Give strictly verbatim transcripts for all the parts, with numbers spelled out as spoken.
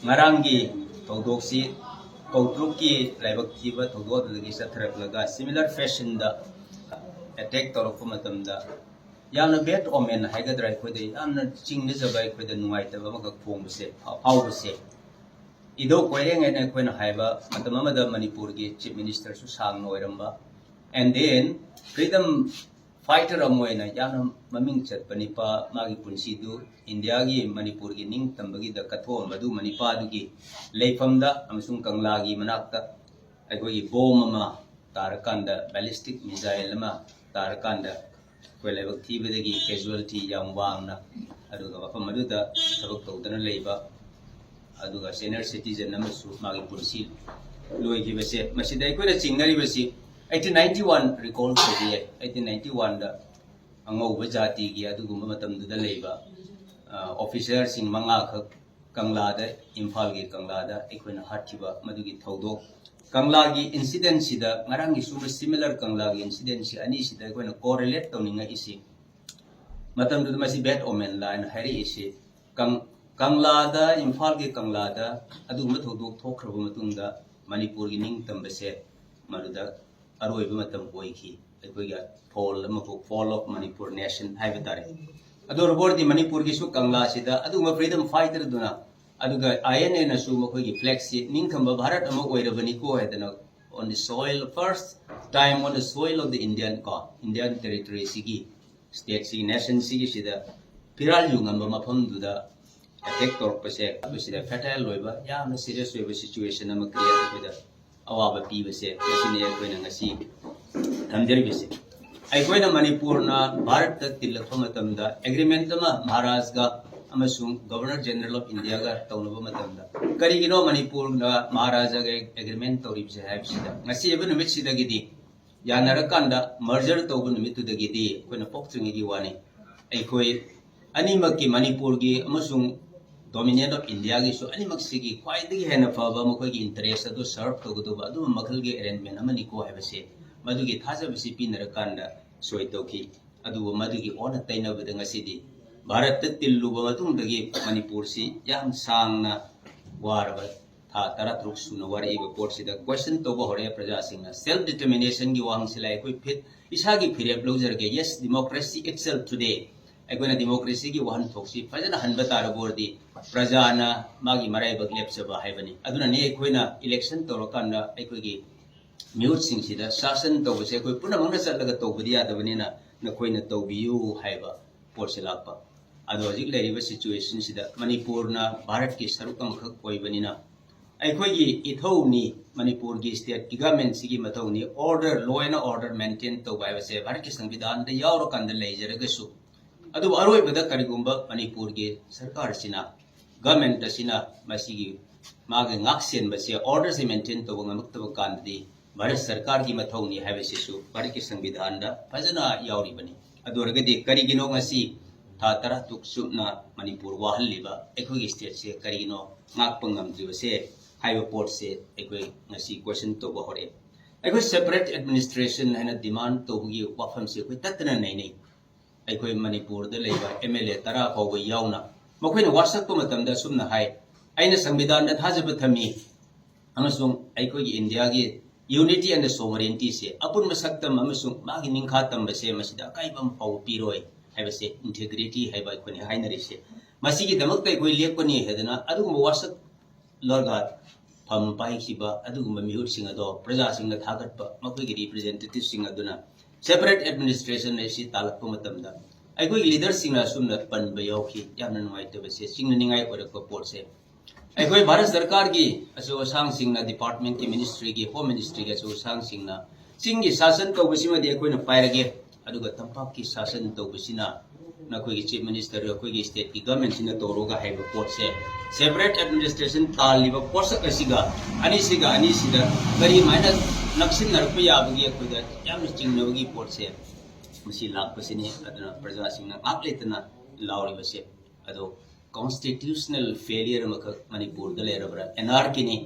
ꯉꯔꯥꯡꯒꯤ ꯊꯧꯗꯣꯛꯁꯤ ꯀꯧꯇ꯭ꯔꯨꯛꯀꯤ ꯂꯥꯏꯕꯛ ꯊꯤꯕ ꯊꯧꯗꯣꯛ ꯑꯗꯨꯗꯒꯤ ꯆꯠꯊꯔꯛꯂꯒ similar fashionꯗ attack ꯇꯧꯔꯛꯄ ꯃꯇꯝꯗ ꯌꯥꯝꯅ bad omen ꯍꯥꯏꯒꯗ꯭ꯔꯥ, ꯑꯩꯈꯣꯏꯗ ꯌꯥꯝꯅ ꯆꯤꯡꯅꯖꯕ, ꯑꯩꯈꯣꯏꯗ ꯅꯨꯡꯉꯥꯏꯇꯕ ꯑꯃꯈꯛ ꯐꯣꯡꯕꯁꯦ, ꯐꯥꯎꯕꯁꯦ, ꯏꯙꯧ ꯀꯣꯏꯔꯦꯡ ꯍꯥꯏꯅ ꯑꯩꯈꯣꯏꯅ ꯍꯥꯏꯕ ꯃꯇꯝ ꯑꯃꯗ ꯃꯅꯤꯄꯨꯔꯒꯤ Chief Ministerꯁꯨ ꯁꯥꯡꯅ ꯑꯣꯏꯔꯝꯕ, and then freedom fighter ꯑꯃ ꯑꯣꯏꯅ ꯌꯥꯝꯅ ꯃꯃꯤꯡ ꯆꯠꯄ ꯅꯤꯄꯥ, ꯃꯥꯒꯤ ꯄꯨꯟꯁꯤꯗꯨ ꯏꯟꯗꯤꯌꯥꯒꯤ, ꯃꯅꯤꯄꯨꯔꯒꯤ ꯅꯤꯡꯇꯝꯕꯒꯤꯗ ꯀꯠꯊꯣꯛꯑꯝꯕ ꯑꯗꯨꯒꯨꯝꯕ ꯅꯤꯄꯥꯗꯨꯒꯤ ꯂꯩꯐꯝꯗ ꯑꯃꯁꯨꯡ ꯀꯪꯂꯥꯒꯤ ꯃꯅꯥꯛꯇ ꯑꯩꯈꯣꯏꯒꯤ bomb ꯑꯃ ꯇꯥꯔꯀꯥꯟꯗ, ballistic missile ꯑꯃ ꯇꯥꯔꯀꯥꯟꯗ ꯑꯩꯈꯣꯏ ꯂꯥꯏꯕꯛ ꯊꯤꯕꯗꯒꯤ casualty ꯌꯥꯝ ꯋꯥꯡꯅ, ꯑꯗꯨꯒ ꯃꯐꯝ ꯑꯗꯨꯗ ꯊꯕꯛ ꯇꯧꯗꯅ ꯂꯩꯕ ꯑꯗꯨꯒ senior citizen ꯑꯃꯁꯨ ꯃꯥꯒꯤ ꯄꯨꯟꯁꯤ ꯂꯣꯏꯈꯤꯕꯁꯦ, ꯃꯁꯤꯗ ꯑꯩꯈꯣꯏꯅ ꯆꯤꯡꯅꯔꯤꯕꯁꯤ eighteen ninety one recall ꯇꯧꯕ ꯌꯥꯏ꯫ eighteen ninety oneꯗ ꯑꯉꯧꯕ ꯖꯥꯇꯤꯒꯤ ꯑꯗꯨꯒꯨꯝꯕ ꯃꯇꯝꯗꯨꯗ ꯂꯩꯕ officerꯁꯤꯡ ꯃꯉꯥꯈꯛ ꯀꯪꯂꯥꯗ, ꯏꯝꯐꯥꯜꯒꯤ ꯀꯪꯂꯥꯗ ꯑꯩꯈꯣꯏꯅ ꯍꯥꯠꯈꯤꯕ ꯃꯗꯨꯒꯤ ꯊꯧꯗꯣꯛ, ꯀꯪꯂꯥꯒꯤ incidentꯁꯤꯗ, ꯉꯔꯥꯡꯒꯤ ꯁꯨꯝꯕ similar ꯀꯪꯂꯥꯒꯤ incidentꯁꯤ ꯑꯅꯤꯁꯤꯗ ꯑꯩꯈꯣꯏꯅ correlate ꯇꯧꯅꯤꯡꯉꯛꯏꯁꯤ, ꯃꯇꯝꯗꯨꯗ ꯃꯁꯤ bad omen ꯍꯥꯏꯅ ꯍꯥꯏꯔꯛꯏꯁꯤ, ꯀꯪ-, ꯀꯪꯂꯥꯗ, ꯏꯝꯐꯥꯜꯒꯤ ꯀꯪꯂꯥꯗ ꯑꯗꯨꯒꯨꯝꯕ ꯊꯧꯗꯣꯛ ꯊꯣꯛꯈ꯭ꯔꯕ ꯃꯇꯨꯡꯗ ꯃꯅꯤꯄꯨꯔꯒꯤ ꯅꯤꯡꯇꯝꯕꯁꯦ ꯃꯗꯨꯗ ꯑꯔꯣꯏꯕ ꯃꯇꯝ ꯑꯣꯏꯈꯤ꯫ ꯑꯩꯈꯣꯏꯒꯤ fall ꯑꯃꯕꯨ, fall of Manipur nation ꯍꯥꯏꯕ ꯇꯥꯔꯦ꯫ ꯑꯗꯨ ꯑꯣꯏꯔꯕꯗꯤ ꯃꯅꯤꯄꯨꯔꯒꯤꯁꯨ ꯀꯪꯂꯥꯁꯤꯗ ꯑꯗꯨꯒꯨꯝꯕ freedom fighterꯗꯨꯅ, ꯑꯗꯨꯒ INAꯅꯁꯨ ꯃꯈꯣꯏꯒꯤ flagꯁꯤ ꯅꯤꯡꯇꯝꯕ ꯚꯥꯔꯠ ꯑꯃ ꯑꯣꯏꯔꯕꯅꯤꯀꯣ ꯍꯥꯏꯗꯅ, on the soil, first time on the soil of the Indian, ꯀꯣ, Indian territoryꯁꯤꯒꯤ, stateꯁꯤꯒꯤ, nationꯁꯤꯒꯤ ꯁꯤꯗ ꯐꯤꯔꯥꯜ ꯌꯨꯡꯉꯝꯕ ꯃꯐꯝꯗꯨꯗ attack ꯇꯧꯔꯛꯄꯁꯦ, ꯃꯁꯤꯗ fatal ꯑꯣꯏꯕ, ꯌꯥꯝꯅ serious ꯑꯣꯏꯕ situation ꯑꯃ create ꯑꯩꯈꯣꯏꯗ ꯑꯋꯥꯕ ꯄꯤꯕꯁꯦ, ꯃꯁꯤꯅꯤ ꯑꯩꯈꯣꯏꯅ ꯉꯁꯤ ꯊꯝꯖꯔꯤꯕꯁꯦ꯫ ꯑꯩꯈꯣꯏꯅ, ꯃꯅꯤꯄꯨꯔꯅ ꯚꯥꯔꯠꯇ ꯇꯤꯜꯂꯛꯄ ꯃꯇꯝꯗ agreement ꯑꯃ ꯃꯍꯥꯔꯥꯖꯒ ꯑꯃꯁꯨꯡ Governor General of Indiaꯒ ꯇꯧꯅꯕ ꯃꯇꯝꯗ, ꯀꯔꯤꯒꯤꯅꯣ ꯃꯅꯤꯄꯨꯔꯅ ꯃꯍꯥꯔꯥꯖꯥꯒ agreement ꯇꯧꯔꯤꯕꯁꯦ ꯍꯥꯏꯕꯁꯤꯗ, ꯉꯁꯤ ꯍꯥꯏꯕ ꯅꯨꯃꯤꯠꯁꯤꯗꯒꯤꯗꯤ, ꯌꯥꯅꯔꯀꯥꯟꯗ merger ꯇꯧꯕ ꯅꯨꯃꯤꯠꯇꯨꯗꯒꯤꯗꯤ, ꯑꯩꯈꯣꯏꯅ ꯄꯣꯛꯇ꯭ꯔꯤꯉꯩꯒꯤ ꯋꯥꯅꯤ, ꯑꯩꯈꯣꯏ ꯑꯅꯤꯃꯛꯀꯤ, ꯃꯅꯤꯄꯨꯔꯒꯤ ꯑꯃꯁꯨꯡ Dominion of Indiaꯒꯤꯁꯨ, ꯑꯅꯤꯃꯛꯁꯤꯒꯤ ꯈ꯭ꯋꯥꯏꯗꯒꯤ ꯍꯦꯟꯅ ꯐꯕ, ꯃꯈꯣꯏꯒꯤ interest ꯑꯗꯨ serve ꯇꯧꯒꯗꯧꯕ ꯑꯗꯨꯝꯕ ꯃꯈꯜꯒꯤ arrangement ꯑꯃꯅꯤꯀꯣ ꯍꯥꯏꯕꯁꯦ, ꯃꯗꯨꯒꯤ ꯊꯥꯖꯕꯁꯤ ꯄꯤꯅꯔꯀꯥꯟꯗ ꯁꯣꯏ ꯇꯧꯈꯤ꯫ ꯑꯗꯨꯕꯨ ꯃꯗꯨꯒꯤ ꯑꯣꯟꯅ ꯇꯩꯅꯕꯗ ꯉꯁꯤꯗꯤ ꯚꯥꯔꯠꯇ ꯇꯤꯜꯂꯨꯕ ꯃꯇꯨꯡꯗꯒꯤ ꯃꯅꯤꯄꯨꯔꯁꯤ ꯌꯥꯝ ꯁꯥꯡꯅ ꯋꯥꯔꯕ ꯊꯥ ꯇꯔꯥ ꯇꯔꯨꯛ ꯁꯨꯅ ꯋꯥꯔꯛꯏꯕ ꯄꯣꯠꯁꯤꯗ ꯀꯣꯏꯁꯟ ꯇꯧꯕ ꯍꯧꯔꯛꯑꯦ ꯄ꯭ꯔꯖꯥꯁꯤꯡꯅ꯫ ꯁꯦꯜꯐ ꯗꯤꯇꯔꯃꯤꯅꯦꯁꯟꯒꯤ ꯋꯥꯍꯪꯁꯤ ꯂꯥꯛꯑꯦ꯫ ꯑꯩꯈꯣꯏ ꯐꯤꯠ ꯏꯁꯥꯒꯤ ꯐꯤꯔꯦꯞ ꯂꯧꯖꯔꯒꯦ꯫ Yes, democracy excel today꯫ ꯑꯩꯈꯣꯏꯅ ꯗꯤꯃꯣꯀ꯭ꯔꯦꯁꯤꯒꯤ ꯋꯥꯍꯟꯊꯣꯛꯁꯤ ꯐꯖꯅ ꯍꯟꯕ ꯇꯥꯔꯕ ꯑꯣꯏꯔꯗꯤ ꯄ꯭ꯔꯖꯥꯅ ꯃꯥꯒꯤ ꯃꯔꯥꯏꯕꯛ ꯂꯦꯞꯆꯕ ꯍꯥꯏꯕꯅꯤ꯫ ꯑꯗꯨꯅꯅꯤ ꯑꯩꯈꯣꯏꯅ ꯏꯂꯦꯛꯁꯟ ꯇꯧꯔꯀꯥꯟꯗ ꯑꯩꯈꯣꯏꯒꯤ ꯃꯤꯍꯨꯠꯁꯤꯡꯁꯤꯗ ꯁꯥꯁꯟ ꯇꯧꯕꯁꯦ ꯑꯩꯈꯣꯏ ꯄꯨꯝꯅꯃꯛꯅ ꯆꯠꯂꯒ ꯇꯧꯕꯗꯤ ꯌꯥꯗꯕꯅꯤꯅ ꯅꯈꯣꯏꯅ ꯇꯧꯕꯤꯌꯨ ꯍꯥꯏꯕ ꯄꯣꯠꯁꯤ ꯂꯥꯛꯄ꯫ ꯑꯗꯣ ꯍꯧꯖꯤꯛ ꯂꯩꯔꯤꯕ ꯁꯤꯆꯨꯋꯦꯁꯟꯁꯤꯗ ꯃꯅꯤꯄꯨꯔꯅ ꯚꯥꯔꯠꯀꯤ ꯁꯔꯨꯛ ꯑꯃꯈꯛ ꯑꯣꯏꯕꯅꯤꯅ ꯑꯩꯈꯣꯏꯒꯤ ꯏꯊꯧꯅꯤ, ꯃꯅꯤꯄꯨꯔꯒꯤ ꯁ꯭ꯇꯦꯠꯀꯤ ꯒꯚꯔꯟꯃꯦꯟꯠꯁꯤꯒꯤ ꯃꯊꯧꯅꯤ꯫ Order, law and order maintain ꯇꯧꯕ ꯍꯥꯏꯕꯁꯦ ꯚꯥꯔꯠꯀꯤ ꯁꯪꯕꯤꯙꯥꯟꯗ ꯌꯥꯎꯔꯀꯥꯟꯗ ꯂꯩꯖꯔꯒꯁꯨ, ꯑꯗꯨꯕꯨ ꯑꯔꯣꯏꯕꯗ ꯀꯔꯤꯒꯨꯝꯕ ꯃꯅꯤꯄꯨꯔꯒꯤ ꯁꯔꯀꯥꯔꯁꯤꯅ, ꯒꯚꯔꯟꯃꯦꯟꯠ ꯑꯁꯤꯅ ꯃꯁꯤꯒꯤ ꯃꯥꯒꯤ ꯉꯥꯛ ꯁꯦꯟꯕꯁꯦ, ꯑꯣꯔꯗꯔꯁꯦ ꯃꯦꯟꯇꯦꯟ ꯇꯧꯕ ꯉꯝꯃꯛꯇꯕ ꯀꯥꯟꯗꯗꯤ ꯚꯥꯔꯠ ꯁꯔꯀꯥꯔꯒꯤ ꯃꯊꯧꯅꯤ ꯍꯥꯏꯕꯁꯤꯁꯨ ꯚꯥꯔꯠꯀꯤ ꯁꯪꯕꯤꯙꯥꯟꯗ ꯐꯖꯅ ꯌꯥꯎꯔꯤꯕꯅꯤ꯫ ꯑꯗꯨ ꯑꯣꯏꯔꯒꯗꯤ ꯀꯔꯤꯒꯤꯅꯣ ꯉꯁꯤ ꯊꯥ ꯇꯔꯥ ꯇꯔꯨꯛ ꯆꯨꯞꯅ ꯃꯅꯤꯄꯨꯔ ꯋꯥꯍꯜꯂꯤꯕ, ꯑꯩꯈꯣꯏꯒꯤ ꯁ꯭ꯇꯦꯠꯁꯦ ꯀꯔꯤꯒꯤꯅꯣ ꯉꯥꯛꯄ ꯉꯝꯗ꯭ꯔꯤꯕꯁꯦ ꯍꯥꯏꯕ ꯄꯣꯠꯁꯦ ꯑꯩꯈꯣꯏ ꯉꯁꯤ ꯀꯣꯏꯁꯟ ꯇꯧꯕ ꯍꯧꯔꯛꯑꯦ꯫ ꯑꯩꯈꯣꯏ ꯁꯦꯄꯔꯦꯠ ꯑꯦꯗꯃꯤꯅꯤꯁꯇ꯭ꯔꯦꯁꯟ ꯍꯥꯏꯅ ꯗꯤꯃꯥꯟ ꯇꯧꯕꯒꯤ ꯋꯥꯐꯝꯁꯦ ꯑꯩꯈꯣꯏ ꯇꯠꯇꯅ ꯅꯩꯅꯩ꯫ ꯑꯩꯈꯣꯏ ꯃꯅꯤꯄꯨꯔꯗ ꯂꯩꯕ ꯑꯦꯝ ꯑꯦꯜ ꯑꯦ ꯇꯔꯥ ꯐꯥꯎꯕ ꯌꯥꯎꯅ ꯃꯈꯣꯏꯅ ꯋꯥꯁꯛꯄ ꯃꯇꯝꯗ ꯑꯁꯨꯝꯅ ꯍꯥꯏ, "ꯑꯩꯅ ꯁꯪꯕꯤꯙꯥꯟꯗ ꯊꯥꯖꯕ ꯊꯝꯃꯤ ꯑꯃꯁꯨꯡ ꯑꯩꯈꯣꯏꯒꯤ ꯏꯟꯗꯤꯌꯥꯒꯤ unity and sovereigntyꯁꯦ, ꯑꯄꯨꯟꯕ ꯁꯛꯇꯝ ꯑꯃꯁꯨꯡ ꯃꯥꯒꯤ ꯅꯤꯡꯈꯥ ꯇꯝꯕꯁꯦ ꯃꯁꯤꯗ ꯑꯀꯥꯏꯕ ꯑꯃ ꯐꯥꯎꯕ ꯄꯤꯔꯣꯏ ꯍꯥꯏꯕꯁꯦ, ꯏꯟꯇꯤꯒ꯭ꯔꯤꯇꯤ ꯍꯥꯏꯕ ꯑꯩꯈꯣꯏꯅ ꯍꯥꯏꯅꯔꯤꯁꯦ, ꯃꯁꯤꯒꯤꯗꯃꯛꯇ ꯑꯩꯈꯣꯏ ꯂꯦꯞꯀꯅꯤ" ꯍꯥꯏꯗꯅ ꯑꯗꯨꯒꯨꯝꯕ ꯋꯥꯁꯛ ꯂꯣꯔꯒꯥꯠ ꯐꯝ ꯄꯥꯏꯈꯤꯕ ꯑꯗꯨꯒꯨꯝꯕ ꯃꯤꯍꯨꯠꯁꯤꯡ ꯑꯗꯣ ꯄ꯭ꯔꯖꯥꯁꯤꯡꯅ ꯊꯥꯒꯠꯄ, ꯃꯈꯣꯏꯒꯤ ꯔꯤꯄ꯭ꯔꯖꯦꯟꯇꯦꯇꯤꯚꯁꯤꯡ ꯑꯗꯨꯅ ꯁꯦꯄꯔꯦꯠ ꯑꯦꯗꯃꯤꯅꯤꯁꯇ꯭ꯔꯦꯁꯟ ꯑꯁꯤ ꯇꯥꯜꯂꯛꯄ ꯃꯇꯝꯗ ꯑꯩꯈꯣꯏꯒꯤ ꯂꯤꯗꯔꯁꯤꯡꯅ ꯑꯁꯨꯝꯅ ꯄꯟꯕ ꯌꯥꯎꯈꯤ꯫ ꯌꯥꯝꯅ ꯅꯨꯡꯉꯥꯏꯇꯕꯁꯦ, ꯆꯤꯡꯅꯅꯤꯡꯉꯥꯏ ꯑꯣꯏꯔꯛꯄ ꯄꯣꯠꯁꯦ, ꯑꯩꯈꯣꯏ ꯚꯥꯔꯠ ꯁꯔꯀꯥꯔꯒꯤ ꯑꯆꯧ ꯑꯁꯥꯡꯁꯤꯡꯅ, ꯗꯤꯄꯥꯔꯠꯃꯦꯟꯠꯀꯤ, ꯃꯤꯅꯤꯁꯇ꯭ꯔꯤꯒꯤ, ꯍꯣꯝ ꯃꯤꯅꯤꯁꯇ꯭ꯔꯤꯒꯤ ꯑꯆꯧ ꯑꯁꯥꯡꯁꯤꯡꯅ ꯆꯤꯡꯒꯤ ꯁꯥꯁꯟ ꯇꯧꯕꯁꯤꯃꯗꯤ ꯑꯩꯈꯣꯏꯅ ꯄꯥꯏꯔꯒꯦ, ꯑꯗꯨꯒ ꯇꯝꯄꯥꯛꯀꯤ ꯁꯥꯁꯟ ꯇꯧꯕꯁꯤꯅ ꯅꯈꯣꯏꯒꯤ ꯆꯤꯐ ꯃꯤꯅꯤꯁꯇꯔ, ꯑꯩꯈꯣꯏꯒꯤ ꯁ꯭ꯇꯦꯠꯀꯤ ꯒꯚꯔꯟꯃꯦꯟꯠꯁꯤꯅ ꯇꯧꯔꯣꯒ ꯍꯥꯏꯕ ꯄꯣꯠꯁꯦ, ꯁꯦꯄꯔꯦꯠ ꯑꯦꯗꯃꯤꯅꯤꯁꯇ꯭ꯔꯦꯁꯟ ꯇꯥꯜꯂꯤꯕ ꯄꯣꯠꯁꯛ ꯑꯁꯤꯒ ꯑꯅꯤꯁꯤꯒ ꯑꯅꯤꯁꯤꯗ ꯀꯔꯤꯃꯥꯏꯅ ꯅꯛꯁꯤꯟꯅꯔꯛꯄ ꯌꯥꯕꯒꯤ ꯑꯩꯈꯣꯏꯗ ꯌꯥꯝꯅ ꯆꯤꯡꯅꯕꯒꯤ ꯄꯣꯠꯁꯦ ꯃꯁꯤ ꯂꯥꯛꯄꯁꯤꯅꯤ꯫ ꯑꯗꯨꯅ ꯄ꯭ꯔꯖꯥꯁꯤꯡꯅ ꯉꯥꯛ ꯂꯩꯇꯅ ꯂꯥꯎꯔꯤꯕꯁꯦ꯫ ꯑꯗꯣ ꯀꯣꯟꯁꯇꯤꯇ꯭ꯌꯨꯁꯅꯦꯜ ꯐꯦꯂꯤꯌꯔ ꯑꯃꯈꯛ ꯃꯅꯤꯄꯨꯔꯗ ꯂꯩꯔꯕ꯭ꯔꯥ? ꯑꯦꯅꯥꯔꯀꯤꯅꯤ꯫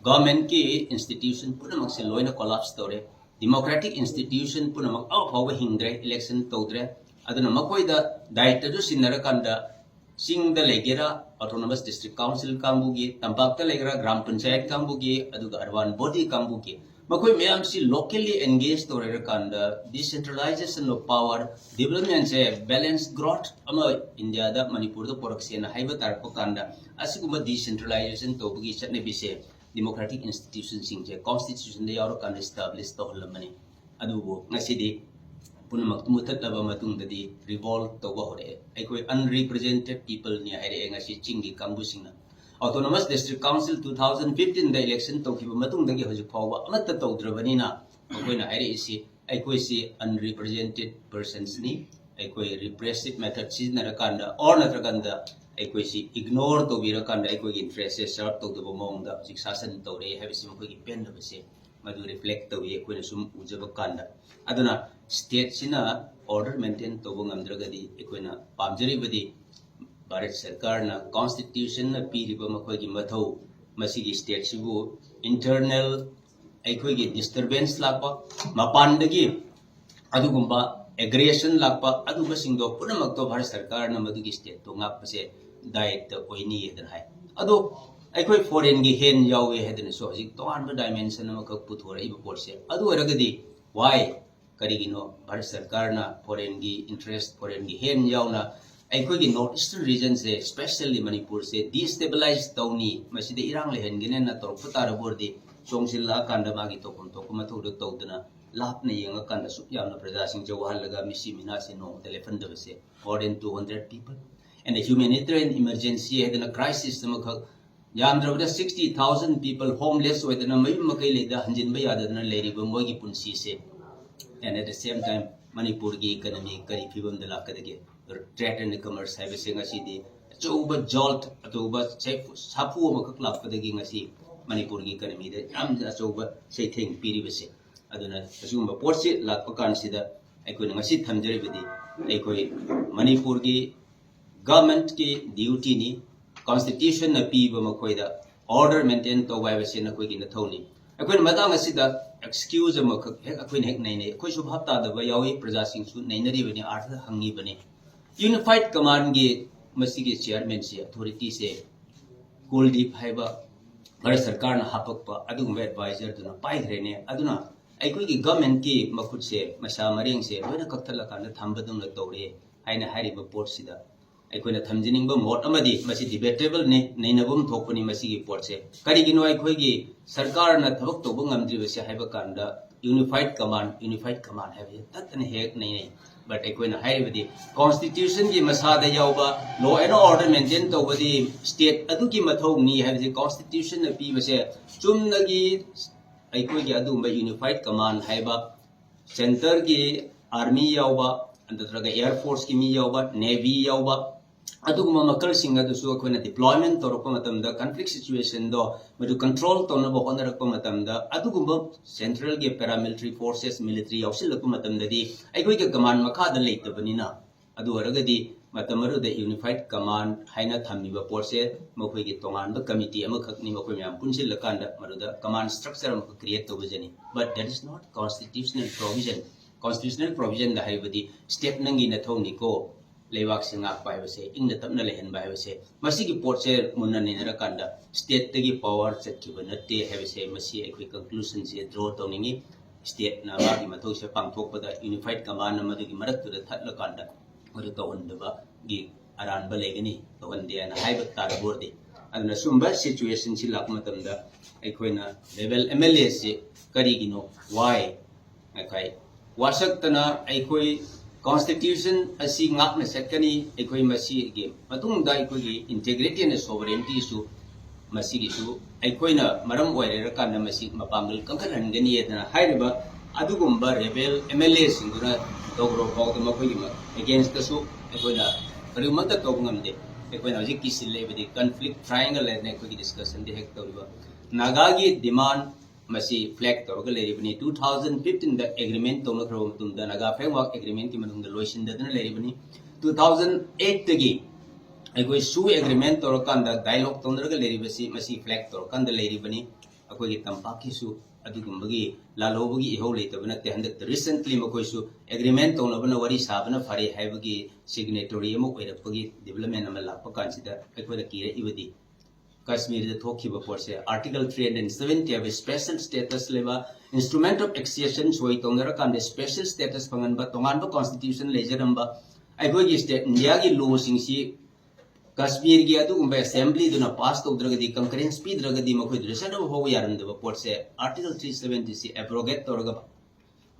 ꯒꯚꯔꯟꯃꯦꯟꯠꯀꯤ ꯏꯟꯁꯇꯤꯇ꯭ꯌꯨꯁꯟ ꯄꯨꯝꯅꯃꯛꯁꯦ ꯂꯣꯏꯅ ꯀꯣꯂꯥꯞꯁ ꯇꯧꯔꯦ꯫ ꯗꯤꯃꯣꯀ꯭ꯔꯦꯇꯤꯛ ꯏꯟꯁꯇꯤꯇ꯭ꯌꯨꯁꯟ ꯄꯨꯝꯅꯃꯛ ꯑꯃ ꯐꯥꯎꯕ ꯍꯤꯡꯗ꯭ꯔꯦ, ꯏꯂꯦꯛꯁꯟ ꯇꯧꯗ꯭ꯔꯦ꯫ ꯑꯗꯨꯅ ꯃꯈꯣꯏꯗ ꯗꯥꯏꯇꯁꯨ ꯁꯤꯟꯅꯔꯀꯥꯟꯗ ꯆꯤꯡꯗ ꯂꯩꯒꯦꯔꯥ, autonomous district council ꯀꯥꯡꯕꯨꯒꯤ, ꯇꯝꯄꯥꯛꯇ ꯂꯩꯒꯦꯔꯥ, ꯒ꯭ꯔꯥꯝ ꯄꯟꯆꯥꯌꯠ ꯀꯥꯡꯕꯨꯒꯤ, ꯑꯗꯨꯒ urban body ꯀꯥꯡꯕꯨꯒꯤ, ꯃꯈꯣꯏ ꯃꯌꯥꯝꯁꯤ locally engage ꯇꯧꯔꯦꯔꯀꯥꯟꯗ decentralization of power, developmentꯁꯦ balance growth ꯑꯃ ꯏꯟꯗꯤꯌꯥꯗ, ꯃꯅꯤꯄꯨꯔꯗ ꯄꯨꯔꯛꯁꯦꯅ ꯍꯥꯏꯕ ꯇꯥꯔꯛꯄ ꯀꯥꯟꯗ, ꯑꯁꯤꯒꯨꯝꯕ decentralization ꯇꯧꯕꯒꯤ ꯆꯠꯅꯕꯤꯁꯦ democratic institutionꯁꯤꯡꯁꯦ constitutionꯗ ꯌꯥꯎꯔꯀꯥꯟꯗ establish ꯇꯧꯍꯜꯂꯝꯕꯅꯤ꯫ ꯑꯗꯨꯕꯨ ꯉꯁꯤꯗꯤ ꯄꯨꯝꯅꯃꯛꯇꯨ ꯃꯨꯊꯠꯂꯕ ꯃꯇꯨꯡꯗꯗꯤ revolt ꯇꯧꯕ ꯍꯧꯔꯛꯑꯦ꯫ ꯑꯩꯈꯣꯏ unrepresented peopleꯅꯤ ꯍꯥꯏꯔꯛꯑꯦ ꯉꯁꯤ ꯆꯤꯡꯒꯤ ꯀꯥꯡꯕꯨꯁꯤꯡꯅ꯫ Autonomous District Council two thousand fifteenꯗ election ꯇꯧꯈꯤꯕ ꯃꯇꯨꯡꯗꯒꯤ ꯍꯧꯖꯤꯛ ꯐꯥꯎꯕ ꯑꯃꯠꯇ ꯇꯧꯗ꯭ꯔꯕꯅꯤꯅ ꯃꯈꯣꯏꯅ ꯍꯥꯏꯔꯛꯏꯁꯤ ꯑꯩꯈꯣꯏꯁꯤ unrepresented personsꯅꯤ, ꯑꯩꯈꯣꯏ repressive method ꯁꯤꯖꯤꯟꯅꯔꯀꯥꯟꯗ or ꯅꯠꯇ꯭ꯔꯀꯥꯟꯗ ꯑꯩꯈꯣꯏꯁꯤ ignore ꯇꯧꯕꯤꯔꯀꯥꯟꯗ ꯑꯩꯈꯣꯏꯒꯤ interestꯁꯦ serve ꯇꯧꯗꯕ ꯃꯑꯣꯡꯗ ꯍꯧꯖꯤꯛ ꯁꯥꯁꯟ ꯇꯧꯔꯦ ꯍꯥꯏꯕꯁꯤ ꯃꯈꯣꯏꯒꯤ ꯄꯦꯟꯗꯕꯁꯦ ꯃꯗꯨ reflect ꯇꯧꯏ ꯑꯩꯈꯣꯏꯅ ꯁꯨꯝ ꯎꯖꯕ ꯀꯥꯟꯗ꯫ ꯑꯗꯨꯅ stateꯁꯤꯅ order maintain ꯇꯧꯕ ꯉꯝꯗ꯭ꯔꯒꯗꯤ ꯑꯩꯈꯣꯏꯅ ꯄꯥꯝꯖꯔꯤꯕꯗꯤ ꯚꯥꯔꯠ ꯁꯔꯀꯥꯔꯅ constitutionꯅ ꯄꯤꯔꯤꯕ ꯃꯈꯣꯏꯒꯤ ꯃꯊꯧ, ꯃꯁꯤꯒꯤ stateꯁꯤꯕꯨ internal ꯑꯩꯈꯣꯏꯒꯤ disturbance ꯂꯥꯛꯄ, ꯃꯄꯥꯟꯗꯒꯤ ꯑꯗꯨꯒꯨꯝꯕ aggression ꯂꯥꯛꯄ, ꯑꯗꯨꯝꯕꯁꯤꯡꯗꯣ ꯄꯨꯝꯅꯃꯛꯇꯣ ꯚꯥꯔꯠ ꯁꯔꯀꯥꯔꯅ ꯃꯗꯨꯒꯤ stateꯇꯣ ꯉꯥꯛꯄꯁꯦ ꯗꯥꯏꯇ ꯑꯣꯏꯅꯤ ꯍꯥꯏꯗꯅ ꯍꯥꯏ꯫ ꯑꯗꯣ ꯑꯩꯈꯣꯏ foreignꯒꯤ hand ꯌꯥꯎꯋꯦ ꯍꯥꯏꯗꯅꯁꯨ ꯍꯧꯖꯤꯛ ꯇꯣꯉꯥꯟꯕ dimension ꯑꯃꯈꯛ ꯄꯨꯊꯣꯔꯛꯏꯕ ꯄꯣꯠꯁꯦ꯫ ꯑꯗꯨ ꯑꯣꯏꯔꯒꯗꯤ why, ꯀꯔꯤꯒꯤꯅꯣ ꯚꯥꯔꯠ ꯁꯔꯀꯥꯔꯅ foreignꯒꯤ interest, foreignꯒꯤ hand ꯌꯥꯎꯅ ꯑꯩꯈꯣꯏꯒꯤ North Eastern regionꯁꯦ, specially ꯃꯅꯤꯄꯨꯔꯁꯦ destabilize ꯇꯧꯅꯤ, ꯃꯁꯤꯗ ꯏꯔꯥꯡ ꯂꯩꯍꯟꯒꯅꯤꯅ ꯇꯧꯔꯛꯄ ꯇꯥꯔꯕ ꯑꯣꯏꯔꯗꯤ, ꯆꯣꯡꯁꯤꯜꯂꯛꯑꯀꯥꯟꯗ ꯃꯥꯒꯤ ꯇꯧꯐꯝ ꯊꯣꯛꯄ ꯃꯊꯧꯗꯣ ꯇꯧꯗꯅ ꯂꯥꯞꯅ ꯌꯦꯡꯉꯀꯥꯟꯗ ꯁꯨꯛ ꯌꯥꯝꯅ ꯄ꯭ꯔꯖꯥꯁꯤꯡꯁꯦ ꯋꯥꯍꯜꯂꯒ ꯃꯤꯁꯤ ꯃꯤꯅꯥꯁꯦ ꯅꯣꯡꯃꯗ ꯂꯦꯞꯍꯟꯗꯕꯁꯦ, more than two hundred people, and humanitarian emergency ꯍꯥꯏꯗꯅ crisis ꯑꯃꯈꯛ, ꯌꯥꯝꯗ꯭ꯔꯕꯗ sixty thousand people homeless ꯑꯣꯏꯗꯅ ꯃꯌꯨꯝ ꯃꯀꯩ ꯂꯩꯗ ꯍꯟꯖꯤꯟꯕ ꯌꯥꯗꯗꯅ ꯂꯩꯔꯤꯕ ꯃꯣꯏꯒꯤ ꯄꯨꯟꯁꯤꯁꯦ, and at the same time ꯃꯅꯤꯄꯨꯔꯒꯤ economy ꯀꯔꯤ ꯐꯤꯕꯝꯗ ꯂꯥꯛꯀꯗꯒꯦ? Trade and commerce ꯍꯥꯏꯕꯁꯦ ꯉꯁꯤꯗꯤ ꯑꯆꯧꯕ jolt, ꯑꯆꯧꯕ ꯁꯥꯐꯨ ꯑꯃꯈꯛ ꯂꯥꯛꯄꯗꯒꯤ ꯉꯁꯤ ꯃꯅꯤꯄꯨꯔꯒꯤ economyꯗ ꯌꯥꯝꯅ ꯑꯆꯧꯕ ꯆꯩꯊꯦꯡ ꯄꯤꯔꯤꯕꯁꯦ꯫ ꯑꯗꯨꯅ ꯑꯁꯤꯒꯨꯝꯕ ꯄꯣꯠꯁꯤ ꯂꯥꯛꯄ ꯀꯥꯟꯁꯤꯗ ꯑꯩꯈꯣꯏꯅ ꯉꯁꯤ ꯊꯝꯖꯔꯤꯕꯗꯤ ꯑꯩꯈꯣꯏ ꯃꯅꯤꯄꯨꯔꯒꯤ governmentꯀꯤ dutyꯅꯤ, constitutionꯅ ꯄꯤꯕ ꯃꯈꯣꯏꯗ order maintain ꯇꯧꯕ ꯍꯥꯏꯕꯁꯤ ꯅꯈꯣꯏꯒꯤ ꯅꯊꯧꯅꯤ꯫ ꯑꯩꯈꯣꯏꯅ ꯃꯇꯥꯡ ꯑꯁꯤꯗ excuse ꯑꯃꯈꯛ ꯍꯦꯛ ꯑꯩꯈꯣꯏꯅ ꯍꯦꯛ ꯅꯩꯅꯩ, ꯑꯩꯈꯣꯏꯁꯨ ꯚꯥꯞ ꯇꯥꯗꯕ ꯌꯥꯎꯏ, ꯄ꯭ꯔꯖꯥꯁꯤꯡꯁꯨ ꯅꯩꯅꯔꯤꯕꯅꯤ, ꯑꯥꯔꯊ ꯍꯪꯉꯤꯕꯅꯤ꯫ Unified commandꯒꯤ ꯃꯁꯤꯒꯤ ꯆꯤꯌꯔꯃꯦꯟꯁꯦ, ꯑꯣꯊꯣꯔꯤꯇꯤꯁꯦ ꯀꯨꯜꯗꯤꯞ ꯍꯥꯏꯕ ꯚꯥꯔꯠ ꯁꯔꯀꯥꯔꯅ ꯍꯥꯞꯄꯛꯄ ꯑꯗꯨꯒꯨꯝꯕ ꯑꯦꯗꯚꯥꯏꯖꯔꯗꯨꯅ ꯄꯥꯏꯈ꯭ꯔꯦꯅꯦ꯫ ꯑꯗꯨꯅ ꯑꯩꯈꯣꯏꯒꯤ ꯒꯚꯔꯟꯃꯦꯟꯠꯀꯤ ꯃꯈꯨꯠꯁꯦ, ꯃꯁꯥ ꯃꯔꯦꯡꯁꯦ ꯂꯣꯏꯅ ꯀꯛꯊꯠꯂꯀꯥꯟꯗ ꯊꯝꯕꯗꯧꯅ ꯇꯧꯔꯦ ꯍꯥꯏꯅ ꯍꯥꯏꯔꯤꯕ ꯄꯣꯠꯁꯤꯗ ꯑꯩꯈꯣꯏꯅ ꯊꯝꯖꯅꯤꯡꯕ ꯃꯣꯠ ꯑꯃꯗꯤ ꯃꯁꯤ ꯗꯤꯕꯦꯇꯦꯕꯜꯅꯤ, ꯅꯩꯅꯐꯝ ꯊꯣꯛꯄꯅꯤ ꯃꯁꯤꯒꯤ ꯄꯣꯠꯁꯦ꯫ ꯀꯔꯤꯒꯤꯅꯣ? ꯑꯩꯈꯣꯏꯒꯤ ꯁꯔꯀꯥꯔꯅ ꯊꯕꯛ ꯇꯧꯕ ꯉꯝꯗ꯭ꯔꯤꯕꯁꯦ ꯍꯥꯏꯕ ꯀꯥꯟꯗ ꯌꯨꯅꯤꯐꯥꯏꯠ ꯀꯃꯥꯟ, ꯌꯨꯅꯤꯐꯥꯏꯠ ꯀꯃꯥꯟ ꯍꯥꯏꯕꯁꯦ ꯇꯠꯇꯅ ꯍꯦꯛ ꯅꯩꯅꯩ꯫ ꯕꯠ ꯑꯩꯈꯣꯏꯅ ꯍꯥꯏꯔꯤꯕꯗꯤ ꯀꯣꯟꯁꯇꯤꯇ꯭ꯌꯨꯁꯟꯒꯤ ꯃꯁꯥꯗ ꯌꯥꯎꯕ law and order maintain ꯇꯧꯕꯗꯤ ꯁ꯭ꯇꯦꯠ ꯑꯗꯨꯒꯤ ꯃꯊꯧꯅꯤ ꯍꯥꯏꯕꯁꯤ ꯀꯣꯟꯁꯇꯤꯇ꯭ꯌꯨꯁꯟꯅ ꯄꯤꯕꯁꯦ ꯆꯨꯝꯅꯒꯤ ꯑꯩꯈꯣꯏꯒꯤ ꯑꯗꯨꯒꯨꯝꯕ ꯌꯨꯅꯤꯐꯥꯏꯠ ꯀꯃꯥꯟ ꯍꯥꯏꯕ ꯁꯦꯟꯇꯔꯒꯤ ꯑꯥꯔꯃꯤ ꯌꯥꯎꯕ, ꯅꯠꯇ꯭ꯔꯒ ꯑꯦꯌꯔ ꯐꯣꯔꯁꯀꯤ ꯃꯤ ꯌꯥꯎꯕ, ꯅꯦꯚꯤ ꯌꯥꯎꯕ, ꯑꯗꯨꯒꯨꯝꯕ ꯃꯈꯜꯁꯤꯡ ꯑꯗꯨꯁꯨ ꯑꯩꯈꯣꯏꯅ ꯗꯤꯄ꯭ꯂꯣꯏꯃꯦꯟꯠ ꯇꯧꯔꯛꯄ ꯃꯇꯝꯗ ꯀꯟꯐ꯭ꯂꯤꯛ ꯁꯤꯆꯨꯋꯦꯁꯟꯗꯣ ꯃꯗꯨ ꯀꯟꯇ꯭ꯔꯣꯜ ꯇꯧꯅꯕ ꯍꯣꯠꯅꯔꯛꯄ ꯃꯇꯝꯗ ꯑꯗꯨꯒꯨꯝꯕ ꯁꯦꯟꯇ꯭ꯔꯦꯜꯒꯤ ꯄꯦꯔꯥꯃꯤꯂꯤꯇꯔꯤ ꯐꯣꯔꯁꯦꯁ, ꯃꯤꯂꯤꯇꯔꯤ ꯌꯥꯎꯁꯤꯜꯂꯛꯄ ꯃꯇꯝꯗꯗꯤ ꯑꯩꯈꯣꯏꯒ ꯀꯃꯥꯟ ꯃꯈꯥꯗ ꯂꯩꯇꯕꯅꯤꯅ, ꯑꯗꯨ ꯑꯣꯏꯔꯒꯗꯤ ꯃꯇꯝ ꯑꯗꯨꯗ ꯌꯨꯅꯤꯐꯥꯏꯠ ꯀꯃꯥꯟ ꯍꯥꯏꯅ ꯊꯝꯃꯤꯕ ꯄꯣꯠꯁꯦ ꯃꯈꯣꯏꯒꯤ ꯇꯣꯉꯥꯟꯕ ꯀꯃꯤꯇꯤ ꯑꯃꯈꯛꯅꯤ, ꯃꯈꯣꯏ ꯃꯌꯥꯝ ꯄꯨꯟꯁꯤꯜꯂꯀꯥꯟꯗ ꯃꯗꯨꯗ ꯀꯃꯥꯟ ꯁ꯭ꯇ꯭ꯔꯛꯆꯔ ꯑꯃꯈꯛ ꯀ꯭ꯔꯤꯌꯦꯠ ꯇꯧꯕꯖꯅꯤ꯫ But that is not constitutional provision. Constitutional provisionꯗ ꯍꯥꯏꯕꯗꯤ ꯁ꯭ꯇꯦꯠ ꯅꯪꯒꯤ ꯅꯊꯧꯅꯤꯀꯣ, ꯂꯩꯕꯥꯛꯁꯦ ꯉꯥꯛꯄ ꯍꯥꯏꯕꯁꯦ, ꯏꯪꯅ ꯇꯞꯅ ꯂꯩꯍꯟꯕ ꯍꯥꯏꯕꯁꯦ, ꯃꯁꯤꯒꯤ ꯄꯣꯠꯁꯦ ꯃꯨꯟꯅ ꯅꯩꯅꯔꯀꯥꯟꯗ ꯁ꯭ꯇꯦꯠꯇꯒꯤ ꯄꯋꯥꯔ ꯆꯠꯈꯤꯕ ꯅꯠꯇꯦ ꯍꯥꯏꯕꯁꯦ, ꯃꯁꯤ ꯑꯩꯈꯣꯏ ꯀꯟꯀ꯭ꯂꯨꯁꯟꯁꯦ ꯗ꯭ꯔꯣ ꯇꯧꯅꯤꯡꯉꯤ꯫ ꯁ꯭ꯇꯦꯠꯅ ꯃꯥꯒꯤ ꯃꯊꯧꯁꯦ ꯄꯥꯡꯊꯣꯛꯄꯗ ꯌꯨꯅꯤꯐꯥꯏꯠ ꯀꯃꯥꯟꯅ ꯃꯗꯨꯒꯤ ꯃꯔꯛꯇꯨꯗ ꯊꯠꯂꯀꯥꯟꯗ ꯃꯗꯨ ꯇꯧꯍꯟꯗꯕꯒꯤ ꯑꯔꯥꯟꯕ ꯂꯩꯒꯅꯤ, ꯇꯧꯍꯟꯗꯦ ꯍꯥꯏꯅ ꯍꯥꯏꯕ ꯇꯥꯔꯕ ꯑꯣꯏꯔꯗꯤ꯫ ꯑꯗꯨꯅ ꯁꯨꯝꯕ ꯁꯤꯆꯨꯋꯦꯁꯟꯁꯤ ꯂꯥꯛꯄ ꯃꯇꯝꯗ ꯑꯩꯈꯣꯏꯅ ꯔꯦꯕꯦꯜ ꯑꯦꯝ ꯑꯦꯜ ꯑꯦꯁꯤ ꯀꯔꯤꯒꯤꯅꯣ, why? ꯑꯩꯈꯣꯏ ꯋꯥꯁꯛꯇꯅ ꯑꯩꯈꯣꯏ ꯀꯣꯟꯁꯇꯤꯇ꯭ꯌꯨꯁꯟ ꯑꯁꯤ ꯉꯥꯛꯅ ꯆꯠꯀꯅꯤ, ꯑꯩꯈꯣꯏ ꯃꯁꯤꯒꯤ ꯃꯇꯨꯡꯗ ꯑꯩꯈꯣꯏꯒꯤ ꯏꯟꯇꯦꯒ꯭ꯔꯤꯇꯤ ꯑꯦꯟ ꯁꯣꯚꯔꯦꯟꯇꯤꯁꯨ ꯃꯁꯤꯒꯤꯁꯨ ꯑꯩꯈꯣꯏꯅ ꯃꯔꯝ ꯑꯣꯏꯔꯀꯥꯟꯗ ꯃꯁꯤ ꯃꯄꯥꯡꯒꯜ ꯀꯟꯈꯠꯍꯟꯒꯅꯤ ꯍꯥꯏꯗꯅ ꯍꯥꯏꯔꯤꯕ ꯑꯗꯨꯒꯨꯝꯕ ꯔꯦꯕꯦꯜ ꯑꯦꯝ ꯑꯦꯜ ꯑꯦꯁꯤꯡꯗꯨꯅ ꯇꯧꯈ꯭ꯔꯕ ꯐꯥꯎꯗ ꯃꯈꯣꯏꯒꯤ ꯑꯦꯒꯦꯟꯁꯇꯁꯨ ꯑꯩꯈꯣꯏꯅ ꯀꯔꯤꯒꯨꯝꯕ ꯑꯃꯠꯇ ꯇꯧꯕ ꯉꯝꯗꯦ꯫ ꯑꯩꯈꯣꯏꯅ ꯍꯧꯖꯤꯛ ꯀꯤꯁꯤ ꯂꯩꯕꯗꯤ ꯀꯟꯐ꯭ꯂꯤꯛ ꯇ꯭ꯔꯥꯏꯌꯦꯡꯒꯜ ꯍꯥꯏꯗꯅ ꯑꯩꯈꯣꯏꯒꯤ ꯗꯤꯁꯀꯁꯟꯗ ꯍꯦꯛ ꯇꯧꯔꯤꯕ ꯅꯥꯒꯥꯒꯤ ꯗꯤꯃꯥꯟ ꯃꯁꯤ ꯐ꯭ꯂꯦꯛ ꯇꯧꯔꯒ ꯂꯩꯔꯤꯕꯅꯤ꯫ ꯇꯨ ꯊꯥꯎꯖꯟ ꯐꯤꯐꯇꯤꯟꯗ ꯑꯦꯒ꯭ꯔꯤꯃꯦꯟ ꯇꯧꯅꯈ꯭ꯔꯕ ꯃꯇꯨꯡꯗ ꯅꯥꯒꯥ ꯐ꯭ꯔꯦꯝꯋꯥꯔꯛ ꯑꯦꯒ꯭ꯔꯤꯃꯦꯟꯒꯤ ꯃꯅꯨꯡꯗ ꯂꯣꯏꯁꯤꯟꯗꯗꯨꯅ ꯂꯩꯔꯤꯕꯅꯤ꯫ ꯇꯨ ꯊꯥꯎꯖꯟ ꯑꯩꯠꯇꯒꯤ ꯑꯩꯈꯣꯏ ꯁꯨ ꯑꯦꯒ꯭ꯔꯤꯃꯦꯟ ꯇꯧꯔꯀꯥꯟꯗ ꯗꯥꯏꯂꯣꯛ ꯇꯧꯅꯔꯒ ꯂꯩꯔꯤꯕꯁꯤ ꯃꯁꯤ ꯐ꯭ꯂꯦꯛ ꯇꯧꯔꯀꯥꯟꯗ ꯂꯩꯔꯤꯕꯅꯤ꯫ ꯑꯩꯈꯣꯏꯒꯤ ꯇꯝꯄꯥꯛꯀꯤꯁꯨ ꯑꯗꯨꯒꯨꯝꯕꯒꯤ ꯂꯥꯜꯍꯧꯕꯒꯤ ꯏꯍꯧ ꯂꯩꯇꯕ ꯅꯠꯇꯦ꯫ ꯍꯟꯗꯛꯇ recently ꯃꯈꯣꯏꯁꯨ agreement ꯇꯧꯅꯕꯅ ꯋꯥꯔꯤ ꯁꯥꯕꯅ ꯐꯔꯦ ꯍꯥꯏꯕꯒꯤ signatory ꯑꯃ ꯑꯣꯏꯔꯛꯄꯒꯤ development ꯑꯃ ꯂꯥꯛꯄ ꯀꯥꯟꯁꯤꯗ ꯑꯩꯈꯣꯏꯅ ꯀꯤꯔꯛꯏꯕꯗꯤ ꯀꯥꯁꯃꯤꯔꯗ ꯊꯣꯛꯈꯤꯕ ꯄꯣꯠꯁꯦ Article three hundred seventy ꯍꯥꯏꯕ special status ꯂꯩꯕ instrument of accession soy ꯇꯧꯅꯔꯀꯥꯟꯗ special status ꯐꯪꯍꯟꯕ, ꯇꯣꯉꯥꯟꯕ constitution ꯂꯩꯖꯔꯝꯕ ꯑꯩꯈꯣꯏꯒꯤ state India ꯒꯤ law ꯁꯤꯡꯁꯤ ꯀꯥꯁꯃꯤꯔꯒꯤ ꯑꯗꯨꯒꯨꯝꯕ assembly ꯗꯨꯅ pass ꯇꯧꯗ꯭ꯔꯒꯗꯤ, concurrence ꯄꯤꯗ꯭ꯔꯒꯗꯤ ꯃꯈꯣꯏꯗꯨꯗ ꯆꯠꯅꯕ ꯐꯥꯎꯕ ꯌꯥꯔꯝꯗꯕ ꯄꯣꯠꯁꯦ Article three seventy ꯁꯤ abrogate ꯇꯧꯔꯒ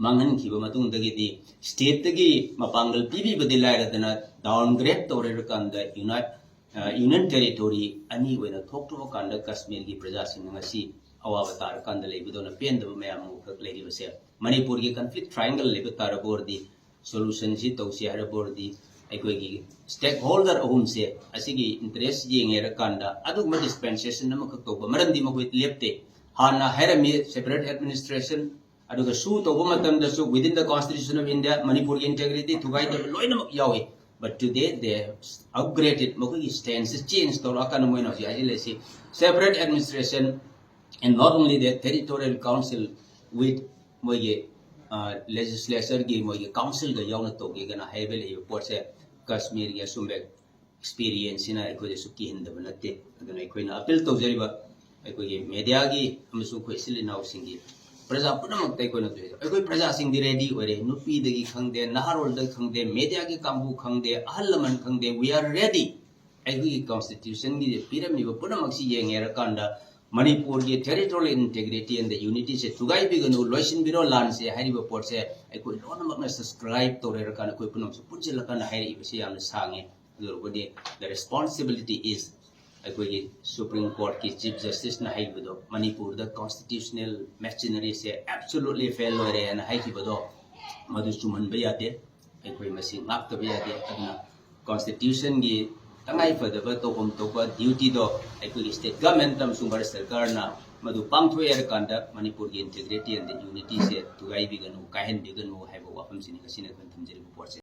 ꯃꯥꯡꯍꯟꯈꯤꯕ ꯃꯇꯨꯡꯗꯒꯤꯗꯤ state ꯇꯒꯤ ꯃꯄꯥꯡꯒꯜ ꯄꯤꯕꯤꯕꯗꯤ ꯂꯥꯏꯔꯗꯅ downgrade ꯇꯧꯔꯦꯔꯀꯥꯟꯗ unite, ꯑ, union territory ꯑꯅꯤ ꯑꯣꯏꯅ ꯊꯣꯛꯇꯣꯛꯑꯀꯥꯟꯗ ꯀꯥꯁꯃꯤꯔꯒꯤ ꯄ꯭ꯔꯖꯥꯁꯤꯡꯅ ꯉꯁꯤ ꯑꯋꯥꯕ ꯇꯥꯔꯀꯥꯟꯗ ꯂꯩꯕꯗꯧꯅ ꯄꯦꯟꯗꯕ ꯃꯌꯥꯝ ꯑꯃꯈꯛ ꯂꯩꯔꯤꯕꯁꯦ ꯃꯅꯤꯄꯨꯔꯒꯤ conflict triangle ꯂꯩꯕ ꯇꯥꯔꯕ ꯑꯣꯏꯔꯗꯤ solution ꯁꯤ ꯇꯧꯁꯤ ꯍꯥꯏꯔꯕ ꯑꯣꯏꯔꯗꯤ ꯑꯩꯈꯣꯏꯒꯤ stakeholder ꯑꯍꯨꯝꯁꯦ ꯑꯁꯤꯒꯤ interest ꯌꯦꯡꯉꯦꯔꯀꯥꯟꯗ ꯑꯗꯨꯒꯨꯝꯕ dispensation ꯑꯃꯈꯛ ꯇꯧꯕ ꯃꯔꯝꯗꯤ ꯃꯈꯣꯏ ꯂꯦꯞꯇꯦ꯫ ꯍꯥꯟꯅ ꯍꯥꯏꯔꯝꯃꯤ separate administration, ꯑꯗꯨꯒ sue ꯇꯧꯕ ꯃꯇꯝꯗꯁꯨ within the constitution of India ꯃꯅꯤꯄꯨꯔꯒꯤ integrity ꯊꯨꯒꯥꯏꯗꯕ ꯂꯣꯏꯅꯃꯛ ꯌꯥꯎꯏ꯫ But today they have upgraded, ꯃꯈꯣꯏꯒꯤ stance change ꯇꯧꯔꯛꯑꯀꯥꯟꯗ ꯃꯣꯏꯅ ꯍꯧꯖꯤꯛ ꯍꯥꯏꯖꯤꯜꯂꯛꯏꯁꯤ separate administration and not only that, territorial council with ꯃꯣꯏꯒꯤ legislature ꯒꯤ ꯃꯣꯏꯒꯤ council ꯒ ꯌꯥꯎꯅ ꯇꯧꯒꯦꯒꯅ ꯍꯥꯏꯕ ꯂꯩꯕ ꯄꯣꯠꯁꯦ ꯀꯥꯁꯃꯤꯔꯒꯤ ꯑꯁꯨꯝꯕ experience ꯁꯤꯅ ꯑꯩꯈꯣꯏꯗꯁꯨ ꯀꯤꯍꯟꯗꯕ ꯅꯠꯇꯦ꯫ ꯑꯗꯨꯅ ꯑꯩꯈꯣꯏꯅ appeal ꯇꯧꯖꯔꯤꯕ ꯑꯩꯈꯣꯏꯒꯤ media ꯒꯤ ꯑꯃꯁꯨꯡ ꯑꯩꯈꯣꯏ ꯏꯆꯤꯜ ꯏꯅꯥꯎꯁꯤꯡꯒꯤ ꯄ꯭ꯔꯖꯥ ꯄꯨꯝꯅꯃꯛꯇ ꯑꯩꯈꯣꯏꯅ ꯇꯧꯖꯩ꯫ ꯑꯩꯈꯣꯏ ꯄ꯭ꯔꯖꯥꯁꯤꯡꯗꯤ ready ꯑꯣꯏꯔꯦ, ꯅꯨꯄꯤꯗꯒꯤ ꯈꯪꯗꯦ, ꯅꯍꯥꯔꯣꯜꯗꯒꯤ ꯈꯪꯗꯦ, media ꯒꯤ ꯀꯥꯡꯕꯨ ꯈꯪꯗꯦ, ꯑꯍꯜ ꯂꯃꯟ ꯈꯪꯗꯦ, we are ready꯫ ꯑꯩꯈꯣꯏꯒꯤ constitution ꯒꯤ ꯄꯤꯔꯝꯃꯤꯕ ꯄꯨꯝꯅꯃꯛꯁꯤ ꯌꯦꯡꯉꯦꯔꯀꯥꯟꯗ ꯃꯅꯤꯄꯨꯔꯒꯤ territorial integrity and the unity ꯁꯦ ꯊꯨꯒꯥꯏꯕꯤꯒꯅꯨ, ꯂꯣꯏꯁꯤꯟꯕꯤꯔꯣ ꯂꯥꯟꯁꯦ ꯍꯥꯏꯔꯤꯕ ꯄꯣꯠꯁꯦ ꯑꯩꯈꯣꯏ ꯂꯣꯏꯅꯃꯛꯅ subscribe ꯇꯧꯔꯦꯔꯀꯥꯟꯗ ꯑꯩꯈꯣꯏ ꯄꯨꯝꯅꯃꯛꯁꯨ ꯄꯨꯟꯁꯤꯜꯂꯀꯥꯟꯗ ꯍꯥꯏꯔꯛꯏꯕꯁꯤ ꯌꯥꯝꯅ ꯁꯥꯡꯉꯦ꯫ ꯑꯗꯨ ꯑꯣꯏꯔꯕꯗꯤ the responsibility is ꯑꯩꯈꯣꯏꯒꯤ Supreme Court ꯀꯤ Chief Justice ꯅ ꯍꯥꯏꯈꯤꯕꯗꯣ ꯃꯅꯤꯄꯨꯔꯗ constitutional machinery ꯁꯦ absolutely fail ꯑꯣꯏꯔꯦ ꯍꯥꯏꯅ ꯍꯥꯏꯈꯤꯕꯗꯣ ꯃꯗꯨ ꯆꯨꯝꯍꯟꯕ ꯌꯥꯗꯦ꯫ ꯑꯩꯈꯣꯏ ꯃꯁꯤ ꯉꯥꯛꯇꯕ ꯌꯥꯗꯦ꯫ ꯑꯗꯨꯅ constitution ꯒꯤ ꯇꯉꯥꯏ ꯐꯗꯕ ꯇꯧꯐꯝ ꯊꯣꯛꯄ duty ꯗꯣ ꯑꯩꯈꯣꯏꯒꯤ state government ꯑꯃꯁꯨꯡ ꯚꯥꯔꯠ ꯁꯔꯀꯥꯔꯅ ꯃꯗꯨ ꯄꯥꯡꯊꯣꯛꯑꯦ ꯍꯥꯏꯔꯀꯥꯟꯗ ꯃꯅꯤꯄꯨꯔꯒꯤ integrity and the unity ꯁꯦ ꯊꯨꯒꯥꯏꯕꯤꯒꯅꯨ, ꯀꯥꯏꯍꯟꯕꯤꯒꯅꯨ ꯍꯥꯏꯕ ꯋꯥꯐꯝꯁꯤꯅꯤ ꯉꯁꯤꯅ ꯑꯩꯈꯣꯏꯅ ꯊꯝꯖꯔꯤꯕ ꯄꯣꯠꯁꯦ꯫